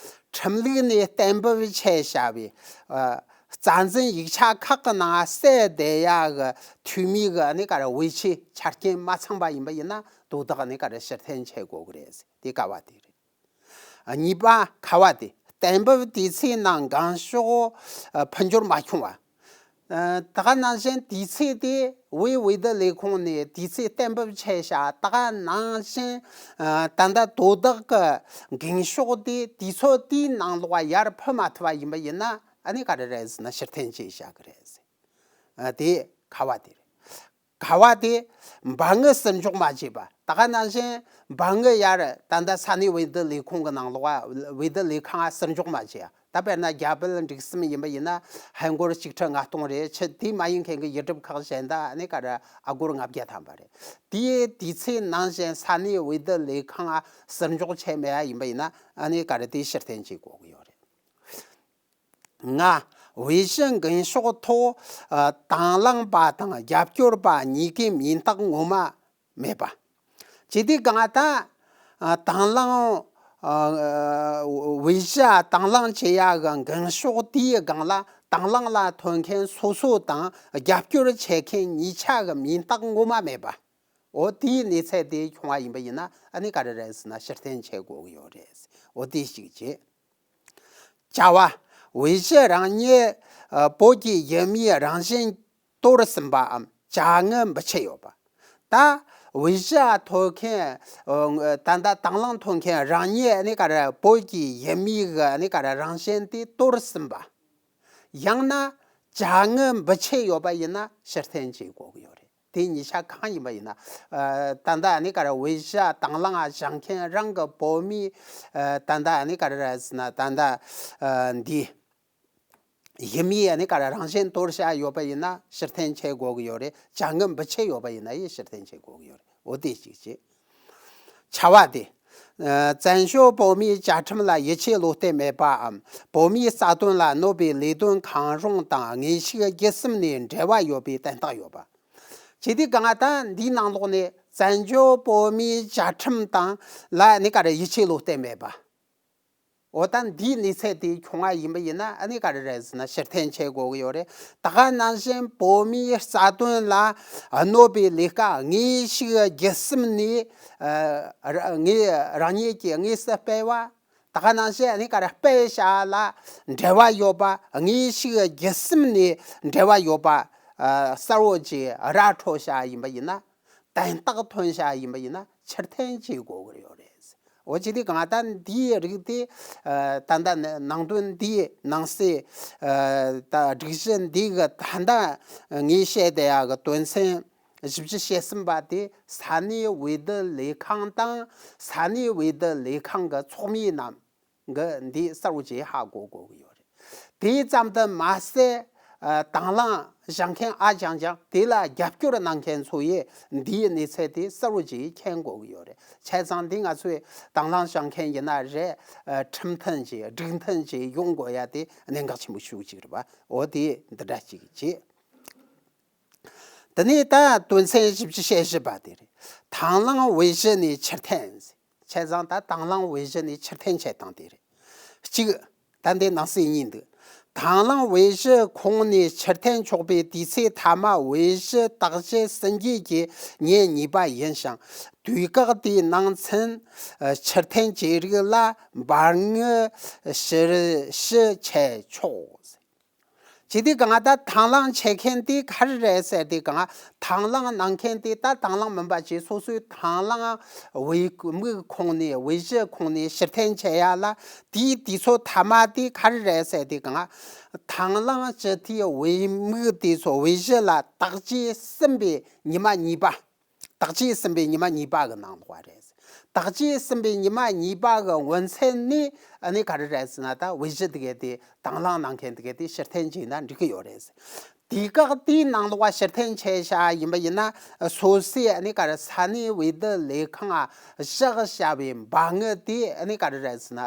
ཁྲིམས་ལུགས་ནས་གཏན་འབེབས་བྱས་བྱ་བའི་ཨ། རྩ་འཛིན་ཡིག་ཆ་ཁག་གི་ནང་གསལ་བསྡད་ཡག་གི་འཐུས་མི་གི་ནི་ག་རེ་འོས་ཆོས་ཆ་རྐྱེན་མ་ཚང་པ་ཡིན་པ་ཡིན་ན་དོ་བདག་ནི་ག་རེ་ཕྱིར་འཐེན་བྱེད་དགོས་ཀྱི་རེད། དེ་ཀ་བ་དེ་རེད། ཨ། གཉིས་པ་ཁ་བ་དེ་གཏན་འབེབས་དུས་ཚོད་ནང་འགེངས་ཤོག་ཨ། ཕུད་འབྱོར་མ་བྱུང་བ། ད་ག་ནང་བཞིན་དུས་ཚོད་དེ་བོད་འོས་བསྡུ་ལས་ཁུངས་ནས་དུས་ཚོད་གཏན་འབེབས་བྱས་བཞག་ད་ག་ནང་བཞིན་ད་ལྟ་དོ་བདག་གི་འགེངས་ཤོག་དེ་དུས་ཚོད་དེའི་ནང་ལོགས་ཡར་ཕུལ་མ་ཐུབ་པ་ཡིན་པ་ཡིན་ན་ཨ་ནི་ག་རེ་རེད་ཟེར་ན་ཕྱིར་འཐེན་བྱས་བཞག་གི་རེད། དེ་ཁ་བ་དེ་རེད། ག་བ་དེ་འབར་ངོས་ཟུར་འཇོག་མ་བྱས་པ། ད་ག་ནང་བཞིན་འབར་ངོས་ཡར་ད་ལྟ་ས་གནས་འོས་བསྡུ་ལས་ཁུངས་ཀྱི་ནང་ལོགས་འོས་བསྡུ་ལས་ཁང་ཟུར་འཇོག་མ་བྱས་ཡ། ད་དཔེར་ན་རྒྱ་བལ་འབྲུག་གསུམ་ཡིན་པ་ཡིན་ན་ཧིན་སྒོར་གཅིག་ཁྲི་ལྔ་སྟོང་རེད། ཆུ་དེ་མ་ཡིན་མཁན་གྱི་ཡུལ་གྲུ་ཁག་གཞན་དག་ཨ་ནི་ག་རེ་ཨ་སྒོར་ལྔ་བརྒྱ་ཐམ་པ་རེད། དེའི་དུས་ཚོད་ནང་བཞིན་ས་གནས་འོས་བསྡུ་ལས་ཁང་ཟུར་འཇོག་བྱས་མེད་ཡ་ཡིན་པ་ཡིན་ན་ཨ་ནི་ག་རེ་དེ་ཕྱིར་འཐེན་བྱེད་དགོས་ཀྱི་ཡོད་རེད། ལྔ། འོས་གཞི་འགེངས་ཤོག་ཐོག་ཨ་དང་བླངས་པ་དང་རྒྱབ་སྐྱོར་པ་གཉིས་ཀའི་མིང་རྟགས་ངོ་མ་མེད་པ། ཇི་སྟེ་གང་ལྟར་ཨ་དང་བླངས་ཨ་འོས་གཞི་དང་བླངས་བྱེད་ཡ་གི་འགེངས་ཤོག་དེའི་སྒང་ལ་དང་བླངས་ལ་ཐོན་མཁན་སོ་སོ་དང་རྒྱབ་སྐྱོར་བྱེད་མཁན་གཉིས་ཆ་གི་མིང་རྟགས་ངོ་མ་མེད་པ། འོ་དེའི་གནས་ཚད་དེ་བྱུང་བ་ཡིན་པ་ཡིན་ན་ཨ་ནི་ག་རེ་རེད་ཟེར་ན་ཕྱིར་འཐེན་བྱེད་དགོས་ཀྱི་ཡོད་རེད། འོ་དེ་གཅིག་བྱས། བྱ་བ། འོས་གཞི་རང་ཉིད་ཨ་བོད་ཀྱི་ཡུལ་མིའི་རང་བཞིན་གཏོར་ཟིན་པའམ་བྱ་དངོས་འབུལ་ཆེད་ཡོད་པ། ད་འོས་གཞི་ཐོབ་མཁན་ཨ་ད་ལྟ་དང་བླངས་ཐོབ་མཁན་རང་ཉིད་ནི་ག་རེ་བོད་ཀྱི་ཡུལ་མིའི་གི་ནི་ག་རེ་རང་བཞིན་དེ་གཏོར་ཟིན་པ། ཡང་ན་བྱ་དངོས་འབུལ་ཆེད་ཡོད་པ་ཡིན་ན་ཕྱིར་འཐེན་བྱེད་དགོས་ཀྱི་ཡོད་རེད། དེ་གཉིས་ཆ་གང་ཡིན་པ་ཡིན་ན། ཨ་ད་ལྟ་ནི་ག་རེ་འོས་གཞི་དང་བླངས་བཞེངས་མཁན་རང་གི་བོད་མི་ཨ་ད་ལྟ་ནི་ག་རེ་རེད་ཟེར་ན་ད་ལྟ་ཨ་འདི་ཡུལ་མིའི་ནི་ག་རེ་རང་བཞིན་གཏོར་བཞག་ཡོད་པ་ཡིན་ན་ཕྱིར་འཐེན་བྱེད་དགོས་ཀྱི་ཡོད་རེད། བྱ་དངོས་འབུལ་ཆེད་ཡོད་པ་ཡིན་ན་ཡང་ཕྱིར་འཐེན་བྱེད་དགོས་ཀྱི་ཡོད་རེད། འོ་དེ་གཅིག་བྱས། བྱ་བ་དེ། ཨ་བཙན་བྱོལ་བོད་མིའི་བཅའ་ཁྲིམས་ལ་ཡིད་ཆེས་བློ་གཏད་མེད་པའམ་བོད་མིའི་རྩ་དོན་ལ་གནོད་པའི་ལས་དོན་གང་རུང་དང་ངེས་ཤེས་བརྒྱུད་གསུམ་ནས་འབྲེལ་བ་ཡོད་པའི་དོན་རྟགས་ཡོད་པ། ཇི་སྟེ་གང་ལྟར་འདིའི་ནང་ལོགས་ནས་བཙན་བྱོལ་བོད་མིའི་བཅའ་ཁྲིམས་དང་ལ་ནི་ག་རེ་ཡིད་ཆེས་བློ་གཏད་མེད་པ། འོ་ད་འདིའི་གནས་ཚད་དེ་བྱུང་བ་ཡིན་པ་ཡིན་ན་ཨ་ནི་ག་རེ་རེད་ཟེར་ན་ཕྱིར་འཐེན་བྱེད་དགོས་ཀྱི་ཡོད་རེད། ད་ག་ནང་བཞིན་བོད་མིའི་རྩ་དོན་ལ་གནོད་པའི་ལས་ཀ་ངེས་ཤེས་བརྒྱུད་གསུམ་ནས་ཨ་ར་ངེས་རང་ཉིད་ཀྱིས་དངོས་སུ་སྤེལ་བ། ད་ག་ནང་བཞིན་ཨ་ནི་ག་རེ་སྤེལ་བྱ་ལ་འབྲེལ་བ་ཡོད་པ་ངེས་ཤེས་བརྒྱུད་གསུམ་ནས་འབྲེལ་བ་ཡོད་པ་ཨ་གསལ་བོ་ཅིག་ར་འཕྲོད་བྱ་ཡིན་པ་ཡིན་ན། དོན་རྟགས་ཐོན་བྱ་ཡིན་པ་ཡིན་ན་ཕྱིར་འཐེན་བྱེད་དགོས་ཀྱི་ཡོད་རེད། འོ་ཅི་སྟེ་གང་ལྟར་འདིའི་རིགས་དེ་ཨ་ད་ལྟ་ནང་དོན་འདིའི་ནང་གསེས་ཨ་ད་སྒྲིག་གཞི་འདི་གི་ད་ལྟ་ངས་བཤད་བསྡད་ཡག་གི་དོན་ཚན་བཞི་བཅུ་ཞེ་གསུམ་པ་དེ་ས་གནས་འོས་བསྡུ་ལས་ཁང་དང་ས་གནས་འོས་བསྡུ་ལས་ཁང་གི་ཚོགས་མི་རྣམས། གི་འདི་གསལ་བོ་ཅིག་ཧ་གོ་དགོས་ཀྱི་ཡོད་རེད། དེ་ཙམ་དུ་མ་ཟད་ཨ་དང་བླངས་བཞེངས་མཁན་ཨ་ཅང་ཅང་དེ་ལ་རྒྱབ་སྐྱོར་གནང་མཁན་ཚོ་ཡིས་འདིའི་གནས་ཚད་དེ་གསལ་བོ་ཅིག་མཁྱེན་དགོས་ཀྱི་ཡོད་རེད། བྱས་ཙང་འདི་ང་ཚོས་དང་བླངས་བཞེངས་མཁན་ཡིན་ན་རེད། ཨ་ཁྲིམས་མཐུན་ཅིག་སྒྲིག་མཐུན་ཅིག་ཡོང་དགོས་ཡ་དེ་གནད་འགག་ཆེན་པོ་ཞེ་པོ་ཅིག་རེད་པ། འོ་དེ་འདི་འདྲ་ཅིག་བྱས། དེ་ནས་ད་དོན་ཚན་བཞི་བཅུ་ཞེ་བཞི་པ་དེ་རེད། དང་བླངས་འོས་གཞི་ནས་ཕྱིར་འཐེན། བྱས་ཙང་ད་དང་བླངས་འོས་གཞི་ནས་ཕྱིར་འཐེན་བྱེད་སྟངས་དེ་རེད། གཅིག་ད་འདི་ནང་གསེས་གཉིས་འདུག་དང་བླངས་འོས་གཞི་ཁོངས་ནས་ཕྱིར་འཐེན་ཆོག་པའི་དུས་ཚོད་མཐའ་མ་འོས་གཞི་བརྟག་དཔྱད་ཟིན་རྗེས་ཀྱི་ཉིན་གཉིས་པ་ཡིན་ཞིང་། དུས་བཀག་དེའི་ནང་ཚུན་ཨ་ཕྱིར་འཐེན་བྱས་རིགས་ལ་འབར་ངོས་ཕྱིར་ཞུ་བྱས་ཆོག་ཅི་སྟེ་གང་ད་དང་བླངས་བྱེད་མཁན་དེ་ག་རེ་རེད་ཟེར་ཏེ་གང་དང་བླངས་གནང་མཁན་དེ་ད་དང་བླངས་མིན་པ་ཅིག་སོ་སོའི་དང་བླངས་འོས་མིག་ཁོངས་ནས་འོས་གཞི་ཁོངས་ནས་ཕྱིར་འཐེན་བྱེད་ཡ་ལ་དེའི་དུས་ཚོད་མཐའ་མ་དེ་ག་རེ་རེད་ཟེར་ཏེ་གང་དང་བླངས་སྤྱི་འཐུས་འོས་མིག་དེ་ཚོ་འོས་གཞི་ལ་བརྟག་དཔྱད་ཟིན་པའི་ཉི་མ་གཉིས་པ། བརྟག་དཔྱད་ཟིན་པའི་ཉི་མ་གཉིས་པ་གི་ནང་ལོགས་རེད། བརྟག་དཔྱད་ཟིན་པའི་ཉི་མ་གཉིས་པ་གི་སྔོན་ཚད་ནས་ཨ་ནི་ག་རེ་རེད་ཟེར་ན་ད་འོས་གཞི་དེ་གས་དེ་དང་བླངས་གནང་མཁན་དེ་གས་དེ་ཕྱིར་འཐེན་བྱས་ན་འགྲིག་གི་ཡོད་རེད། དུས་བཀག་དེའི་ནང་ལོགས་ཕྱིར་འཐེན་བྱས་བཞག་ཡིན་པ་ཡིན་ན་སོ་སོའི་ཨ་ནི་ག་རེ་ས་གནས་འོས་བསྡུ་ལས་ཁང་བཞག་བྱ་བའི་འབར་ངོས་དེ་ཨ་ནི་ག་རེ་རེད་ཟེར་ན་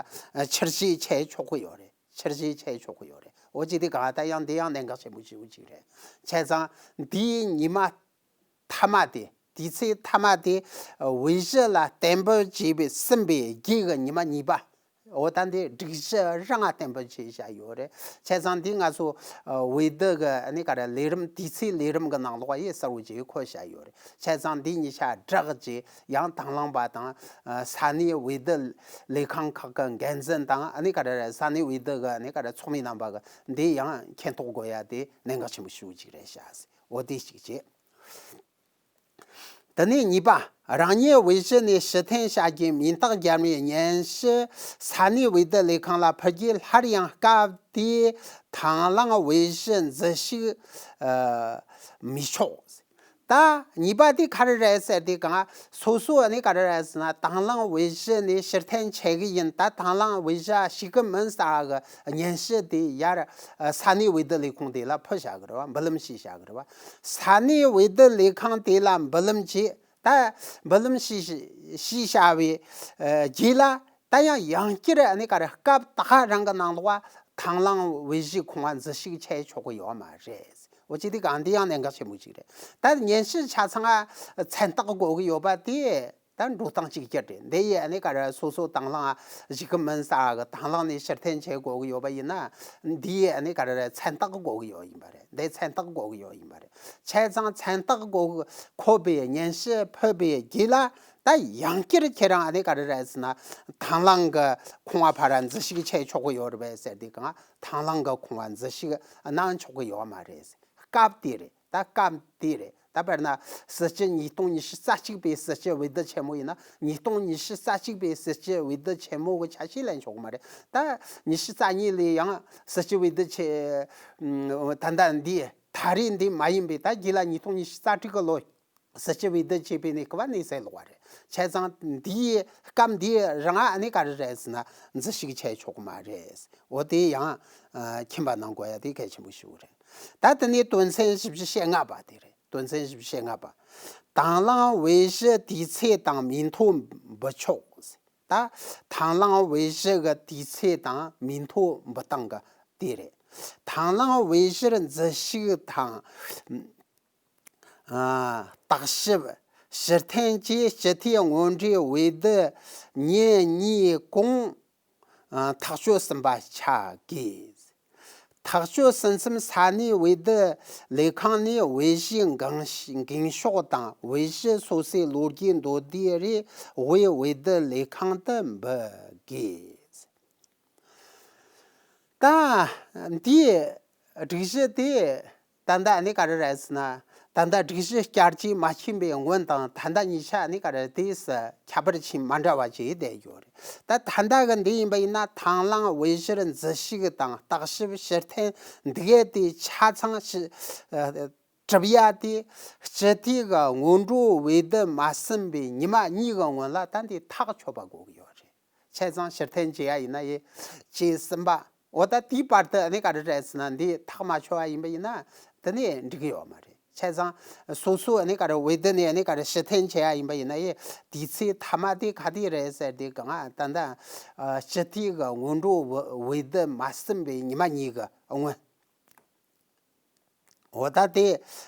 ཕྱིར་བཞེས་བྱས་ཆོག་གི་ཡོད་རེད། ཕྱིར་བཞེས་བྱས་ཆོག་གི་ཡོད་རེད། འོ་ཅི་སྟེ་གང་ད་ཡང་འདི་ཡང་གནད་འགག་ཆེན་པོ་ཞེ་པོ་ཅིག་རེད། བྱས་ཙང་འདིའི་ཉི་མ་མཐའ་མ་དེ་དུས་ཚོད་མཐའ་མ་དེ་འོས་གཞི་ལ་གཏན་འབེབས་བྱས་པའི་ཟིན་པའི་རྗེས་ཀྱི་ཉི་མ་གཉིས་པ། འོ་ད་འདི་སྒྲིག་གཞི་རང་ང་གཏན་འབེབས་བྱས་བཞག་ཡོད་རེད། བྱས་ཙང་འདི་ང་ཚོ་ཨ་ཝེ་དི་གི་ཨ་ནི་ག་རེ་ལས་རིམ་དུས་ཚོད་ལས་རིམ་གི་ནང་ལོགས་ཡི་གསལ་བོ་ཅིག་འཁོད་བཞག་ཡོད་རེད། བྱས་ཙང་འདི་གཉིས་ཆ་སྦྲགས་ཀྱི་ཡང་དང་བླངས་པ་དང་ཨ་ས་གནས་ཝེ་དི་ལས་ཁང་ཁག་གི་འགན་འཛིན་དང་ཨ་ནི་ག་རེ་ས་གནས་ཝེ་དི་གི་ཨ་ནི་ག་རེ་ཚོགས་མི་རྣམ་པ་གི་འདི་ཡང་མཁྱེན་རྟོགས་དགོས་ཡ་དེ་གནད་འགག་ཆེན་པོ་ཞེ་པོ་ཅིག་རེད་ཤག་འོ་དེ་གཅིག་བྱས། དེ་ནས་གཉིས་པ། རང་ཉིད་ཝེ་ཞི་ནས་ཕྱིར་འཐེན་བྱ་རྒྱུའི་མིང་རྟགས་རྒྱབ་ནས་སྙན་ཞུ་ས་གནས་ཝེ་དི་ལས་ཁང་ལ་ཕུལ་རྒྱུ་སླར་ཡང་སྐབས་དེའི་དང་བླངས་ཝེ་ཞི་འཛུལ་ཞུགས་ཨ་མི་ཆོག་ད་གཉིས་པ་དེ་ག་རེ་རེད་ཟེར་དུས་གང་སོ་སོ་ནི་ག་རེ་རེད་ཟེར་ན་དང་བླངས་ཝེ་ཞི་ནས་ཕྱིར་འཐེན་བྱེད་གི་ཡིན། ད་དང་བླངས་ཝེ་ཞི་ཞུགས་གི་མིན་ཟེར་གི་སྙན་ཞུ་དེ་ཡར་ས་གནས་ཝེ་དི་ལས་ཁུངས་དེ་ལ་ཕུལ་བཞག་གི་རེད་བ། འབུལ་ལམ་ཞུས་བཞག་གི་རེད་བ། ས་གནས་ཝེ་དི་ལས་ཁང་དེ་ལ་འབུལ་ལམ་བྱས། ད་འབུལ་ལམ་ཞུས་ཞུས་བྱ་བའི་ཨ་རྗེས་ལ་ད་ཡང་ཡང་བསྐྱར་ཨ་ནི་ག་རེ་སྐབས་ད་ག་རང་གི་ནང་ལོགས་དང་བླངས་ཝེ་ཞི་ཁང་བ་འཛུལ་ཞུགས་བྱས་ཆོག་གི་ཡོད་མ་རེད། འོ་ཅི་དེ་གང་འདི་ཡང་གནད་འགག་ཆེན་པོ་ཅིག་རེད། ད་སྙན་ཞུ་ཆ་ཚང་ང་མཚན་རྟགས་དགོས་ཀྱི་ཡོད་པ་དེ་ད་འགྲོ་སྟངས་གཅིག་གྱུར་རེད། འདི་ཡི་ཨ་ནི་ག་རེ་སོ་སོ་དང་བླངས་ཞུགས་གི་མིན་ཟེར་གི་དང་བླངས་ནས་ཕྱིར་འཐེན་བྱེད་དགོས་ཀྱི་ཡོད་པ་ཡིན་ན་འདི་ཡི་ཨ་ནི་ག་རེ་མཚན་རྟགས་དགོས་ཀྱི་ཡོད་ཡིན་པ་རེད། འདི་མཚན་རྟགས་དགོས་ཀྱི་ཡོད་ཡིན་པ་རེད། བྱས་ཙང་མཚན་རྟགས་དགོས་ཀྱི་འཁོད་པའི་སྙན་ཞུ་ཕུལ་བའི་རྗེས་ལ་ད་ཡང་བསྐྱར་ཁྱེད་རང་ཨ་ནི་ག་རེ་རེད་ཟེར་ན་དང་བླངས་གི་ཁང་བ་ཕར་འཛུལ་ཞུགས་བྱས་ཆོག་གི་ཡོད་རེད་པས་ཟེར་དུས་གང་དང་བླངས་གི་ཁང་བ་འཛུལ་ཞུགས་གནང་ཆོག་གི་ཡོད་མ་རེད། སྐབས་དེ་རེད། ད་སྐབས་དེ་རེད། ད་དཔེར་ན་སྲིད་སྤྱི་ཉིས་སྟོང་ཉི་ཤུ་རྩ་གཅིག་པའི་སྲིད་སྤྱི་ཝེ་དི་ཆེན་མོ་ཡིན་ན་ཉིས་སྟོང་ཉི་ཤུ་རྩ་གཅིག་པའི་སྲིད་སྤྱི་ཝེ་དི་ཆེན་མོ་གི་ཆ་ཤས་ལེན་ཆོག་གི་མ་རེད། ད་ཉི་ཤུ་རྩ་གཉིས་ལས་ཡང་སྲིད་སྤྱི་ཝེ་དི་ཆེ་ད་ལྟ་འདི་ད་རེས་འདི་མ་ཡིན་པའི་ད་རྗེས་ལ་ཉིས་སྟོང་ཉི་ཤུ་རྩ་དྲུག་གི་ལོ་སྲིད་སྤྱི་ཝེ་དི་བྱས་པའི་ནས་སྐུ་བ་གནས་སའི་ལོག་པ་རེད། བྱས་ཙང་འདིའི་སྐབས་འདིའི་རང་ཨ་ནི་ག་རེ་རེད་ཟེར་ན་འཛུལ་ཞུགས་བྱས་ཆོག་གི་མ་རེད། འོ་དེ་ཡང་ཨ་མཁྱེན་པ་གནང་དགོས་ཡ་དེ་གལ་ཆེན་པོ་ཞིག་རེད། ད་དེ་ནས་དོན་ཚན་བཞི་བཅུ་ཞེ་ལྔ་པ་དེ་རེད། དོན་ཚན་བཞི་བཅུ་ཞེ་ལྔ་པ། དང་བླངས་ཝེ་ཞི་དུས་ཚོད་དང་མིང་ཐོ་འབུལ་ཆོག་ད་དང་བླངས་ཝེ་ཞི་གི་དུས་ཚོད་དང་མིང་ཐོ་འབུལ་སྟངས་གི་དེ་རེད། དང་བླངས་ཝེ་ཞིར་འཛུལ་ཞུགས་དང་། ཨ་བརྟག་ཞིབ། ཕྱིར་འཐེན་བཅས་སྤྱི་འཐུས་སྔོན་འགྲོའི་འོས་བསྡུ་ཉིན་གཉིས་གོང་ཨ་ཐག་གཅོད་ཟིན་པ་ཆགས་དགོས། ཐག་གཅོད་ཟིན་མཚམས་ས་གནས་འོས་བསྡུ་ལས་ཁང་ནས་འོས་གཞིའི་འགེངས་འགེངས་ཤོག་དང་འོས་གཞི་སོ་སོའི་ལོ་རྒྱུས་མདོར་བསྡུས་རེ་དབུས་འོས་བསྡུ་ལས་ཁང་དུ་འབུལ་དགོས། ད་འདིའི་སྒྲིག་གཞི་དེ་ད་ལྟ་ནི་ག་རེ་རེད་ཟེར་ན། ད་ལྟ་སྒྲིག་གཞི་བསྐྱར་བཅོས་མ་ཕྱིན་པའི་སྔོན་དང་ད་ལྟ་གཉིས་ཆ་ནི་ག་རེ་དེས་ཁྱད་པར་ཆེས་མ་འདྲ་བ་ཅིག་བསྡད་ཡོད་རེད། ད་ད་ལྟ་གི་འདི་ཡིན་པ་ཡིན་ན་དང་བླངས་འོས་གཞིར་འཛུལ་ཞུགས་དང་བརྟག་ཞིབ་ཕྱིར་འཐེན་འདི་གའི་དེ་ཆ་ཚང་ཞི་ཨ་གྲུབ་ཡ་དེ་སྤྱི་འཐུས་ཀྱི་སྔོན་འགྲོ་འོས་བསྡུ་མ་ཟིན་པའི་ཉི་མ་གཉིས་ཀྱི་སྔོན་ལ་ད་འདི་ཐག་ཆོད་པ་དགོས་ཀྱི་ཡོད་རེད། བྱས་ཙང་ཕྱིར་འཐེན་བྱེད་ཡ་ཡིན་ན་ཡི་བྱས་ཟིན་པ། འོ་ད་དེའི་བར་དུ་ནི་ག་རེ་རེད་ཟེར་ན་འདི་ཐག་མ་ཆོད་པ་ཡིན་པ་ཡིན་ན་དེ་ནི་འགྲིག་གི་ཡོད་མ་རེད། བྱས་ཙང་སོ་སོ་ནི་ག་རེ་འོས་བསྡུ་ནས་ནི་ག་རེ་ཕྱིར་འཐེན་བྱེད་ཡ་ཡིན་པ་ཡིན་ན་ཡི་དུས་ཚོད་མཐའ་མ་དེ་ག་དུས་རེད་ཟེར་དུས་གང་ད་ལྟ་སྤྱི་འཐུས་ཀྱི་སྔོན་འགྲོ་འོས་བསྡུ་མ་ཟིན་པའི་ཉི་མ་གཉིས་ཀྱི་སྔོན། འོ་ད་དེ་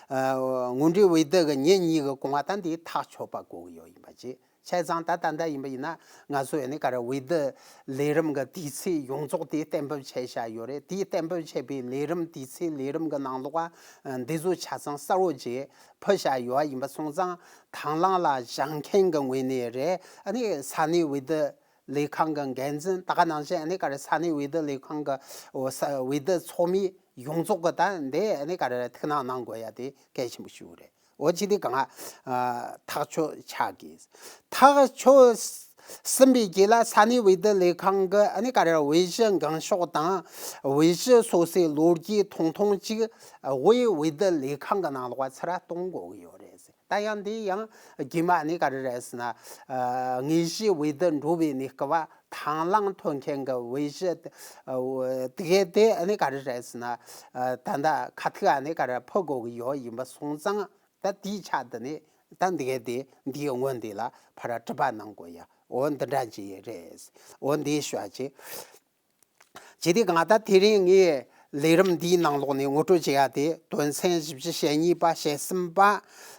ཨ་སྔོན་འགྲོའི་འོས་བསྡུ་གི་ཉིན་གཉིས་ཀྱི་གོང་བ་ད་འདི་ཐག་ཆོད་པ་དགོས་ཀྱི་ཡོད་ཡིན་པ་བྱས། བྱས་ཙང་ད་ད་ལྟ་ཡིན་པ་ཡིན་ན་ང་ཚོ་ཡང་ནི་ག་རེ་འོས་བསྡུ་ལས་རིམ་གྱི་དུས་ཚོད་ཡོངས་རྫོགས་དེ་གཏན་འབེབས་བྱས་བཞག་ཡོད་རེད། དེའི་གཏན་འབེབས་བྱས་པའི་ལས་རིམ་དུས་ཚོད་ལས་རིམ་གྱི་ནང་ལོགས་ཨ་འདི་ཚོ་ཆ་ཚང་གསལ་བོ་བྱས་ཕུལ་བཞག་ཡོད་ཡིན་པ་སོང་ཙང་དང་བླངས་ལ་བཞེངས་མཁན་གྱི་ངོས་ནས་རེད། ཨ་ནི་ས་གནས་འོས་བསྡུ་ལས་ཁང་གི་འགན་འཛིན་ད་ག་ནང་བཞིན་ཨ་ནི་ག་རེ་ས་གནས་འོས་བསྡུ་ལས་ཁང་གི་འོ་ས་འོས་བསྡུ་ཚོགས་མི་ཡོངས་རྫོགས་ཀྱི་ད་འདི་ཨ་ནི་ག་རེ་ཐུགས་སྣང་གནང་དགོས་ཡ་དེ་གལ་ཆེན་པོ་ཞིག་རེད། འོ་ཅི་དེ་གང་ཨ་ཐག་ཆོད་ཆགས་དགོས། ཐག་ཆོད་ཟིན་པའི་རྗེས་ལ་ས་གནས་འོས་བསྡུ་ལས་ཁང་གི་ཨ་ནི་ག་རེ་འོས་གཞི་འགེངས་ཤོག་དང་འོས་གཞི་སོ་སོའི་ལོ་རྒྱུས་ཐུང་ཐུང་གཅིག་དབུས་འོས་བསྡུ་ལས་ཁང་གི་ནང་ལོགས་ཚུར་གཏོང་དགོས་ཀྱི་ཡོད་རེད། ད་ཡང་འདི་ཡང་རྗེས་མ་ནི་ག་རེ་རེད་ཟེར་ན། ཨ་དངོས་གཞིའི་འོས་བསྡུ་འགྲོ་བའི་ནི་སྐབས་དང་བླངས་ཐོན་མཁན་གྱི་འོས་གཞི་ཨ་དེ་གའི་དེ་ནི་ག་རེ་རེད་ཟེར་ན། ཨ་ད་ལྟ་ཁ་ཐུག་ཨ་ནི་ག་རེ་ཕུལ་དགོས་ཀྱི་ཡོད་ཡིན་པ་སོང་ཙང་ད་དེའི་ཆ་དེ་ནི་ད་འདི་གའི་དེ་འདིའི་སྔོན་དེ་ལ་ཕར་གྲུབ་པ་གནང་དགོས་ཡ། འོ་འདི་འདྲ་ཅིག་རེད། འོ་འདི་ཞུ་བ་ཅིག་བྱས་ཏེ་གང་ལྟར་དེ་རིང་ངས་ལས་རིམ་འདིའི་ནང་ལོགས་ནས་ངོ་སྤྲོད་བྱེད་ཡ་དེ་དོན་ཚན་བཞི་བཅུ་ཞེ་གཉིས་པ་ཞེ་གསུམ་པ་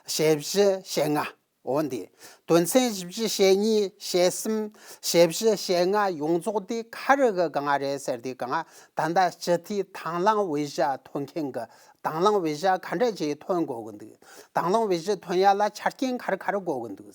ཞེ་བཞི་ཞེ་ལྔ་ འོ་འདི། དོན་ཚན་བཞི་བཅུ་ཞེ་གཉིས་ཞེ་གསུམ་ཞེ་བཞི་ཞེ་ལྔ་ཡོངས་རྫོགས་དེ་ག་རེ་གི་སྒང་ང་རེད་ཟེར་དུས་སྒང་ང་ད་ལྟ་སྤྱི་འཐུས་དང་བླངས་དབུས་གཞི་ཐོན་མཁན་གི་དང་བླངས་དབུས་གཞི་ག་འདྲ་ཅིག་ཐོན་དགོས་གི་འདུག་དང་བླངས་དབུས་གཞི་ཐོན་ཡ་ལ་ཆ་རྐྱེན་ག་རེ་ག་རེ་དགོས་གི་འདུག་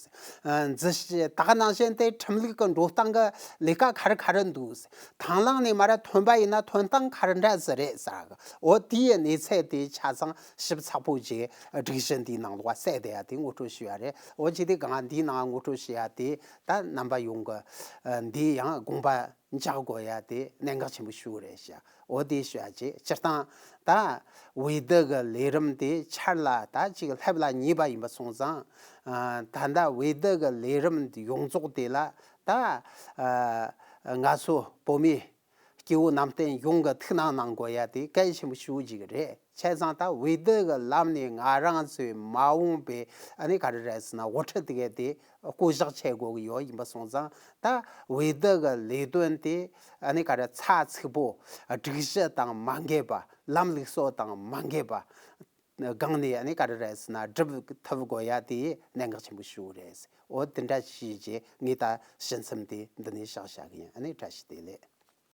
འཛི་ད་ག་ནང་བཞིན་དེ་ཁྲིམས་ལུགས་ཀྱི་འགྲོ་སྟངས་ཀྱི་ལས་ཀ་ག་རེ་ག་རེ་འདུག་དང་བླངས་ནས་མར་ཐོན་པ་ཡིན་ན་ཐོན་སྟངས་ག་རེ་འདྲ་ཟིག་རེད་ཟེར་གི་འོ་དེའི་གནས་ཚད་དེ་ཆ་ཚང་ཞིབ་ཚགས་པོ་ཅིག་སྒྲིག་གཞི་འདིའི་ནང་ལོགས་གསལ་བསྡད་ཡ་དེ་ངོ་སྤྲོད་ཞུ་ཡ་རེད། འོ་ཅི་དེ་གང་འདིའི་ནང་ངོ་སྤྲོད་ཞུ་ཡ་དེ་ད་རྣམ་པ་ཡོངས་ཀྱི་འདི་ཡང་དགོངས་པ་འཇགས་དགོས་ཡ་དེ་གནད་འགག་ཆེན་པོ་ཞིག་རེད་ཤག་འོ་དེ་ཞུ་ཡ་ཅིག་སྤྱིར་བཏང་ད་འོས་བསྡུ་གི་ལས་རིམ་དེ་འཆར་ལ་ད་ཅིག་སླེབས་ལ་ཉེ་བ་ཡིན་པ་སོང་ཙང་ད་ལྟ་འོས་བསྡུ་གི་ལས་རིམ་ཡོངས་རྫོགས་དེ་ལ་ད་ང་ཚོ་བོད་མི་སྐྱེ་བོ་ནང་བསྟན་ཡོངས་ཀྱི་ཐུགས་སྣང་གནང་དགོས་ཡ་དེ་གལ་ཆེན་པོ་ཞེ་པོ་ཅིག་རེད། བྱས་ཙང་ད་འོས་བསྡུ་གི་ལམ་ནས་ང་རང་ཚོའི་མ་འོངས་པའི་ཨ་ནི་ག་རེ་རེད་ཟེར་ན་དབུ་ཁྲིད་དེ་ག་དེ་བསྐོ་གཞག་བྱེད་དགོས་ཀྱི་ཡོད། ཡིན་པ་སོང་ཙང་ད་འོས་བསྡུ་གི་ལས་དོན་དེ་ཨ་ནི་ག་རེ་ཚགས་ཚུད་པོ་སྒྲིག་གཞི་དང་མ་འགལ་བ། ལམ་ལུགས་སྲོལ་དང་མ་འགལ་བ། སྒང་ནས་ཨ་ནི་ག་རེ་རེད་ཟེར་ན་སྒྲུབ་ཐུབ་དགོས་ཡ་དེ་གནད་འགག་ཆེན་པོ་ཞེ་པོ་རེད། འོ་དེ་འདྲ་ཞིག་བྱས་ངས་ད་ཞུ་མཚམས་དེ་འདི་ནས་བཞག་བཞག་གི་ཡིན། ཨ་ནི་བཀྲ་ཤིས་བདེ་ལེགས།